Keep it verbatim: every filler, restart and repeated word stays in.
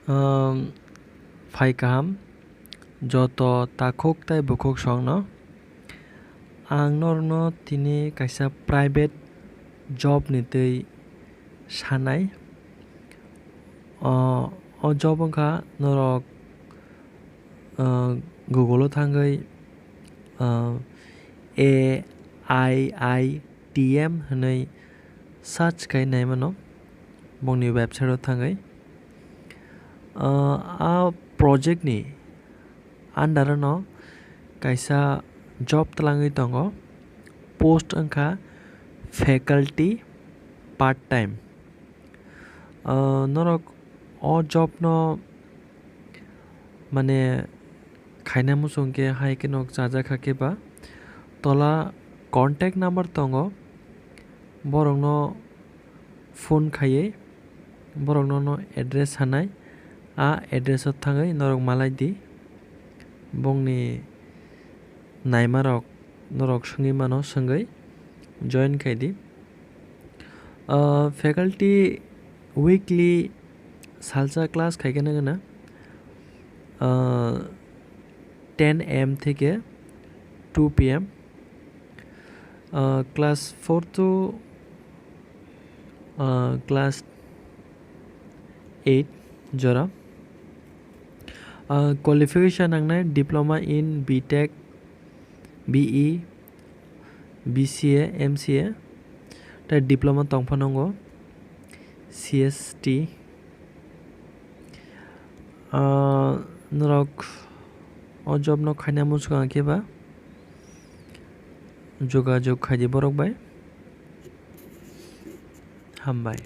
Um, phai kaham joto takhuk tei bukhuk songno. Ang norokno tini kaisa private job ni twi sanai. O, o job wngkha norok, uh, Google o thangwi, uh, A I I T M hwnwi search khai naimano bongni website o thangwi. Uh, a project ni under o no kaisa job twlangwi tongo. Post wngkha faculty part time. Uh, norok o job no mane khaina muchung khe hai khe nok chajak kha khe ba tola contact number tongo, borokno phone khaiwi borokno no address sanai, a address o thangwi norok malai di. Bongni naimarok norok swngwi mano, swngwi join khai di. Ah, faculty weekly salsa class khai khe nangna, ah, ten A M theke two P M. Ah, class four to, ah, class eight jora. Ah, qualification nangnai diploma in B Tech, B E, B C A, M C A, tei diploma tongpha nango, C S T. Ah, norok o job no khaina muchung khe ba jogajog khai di borok bai. Hambai.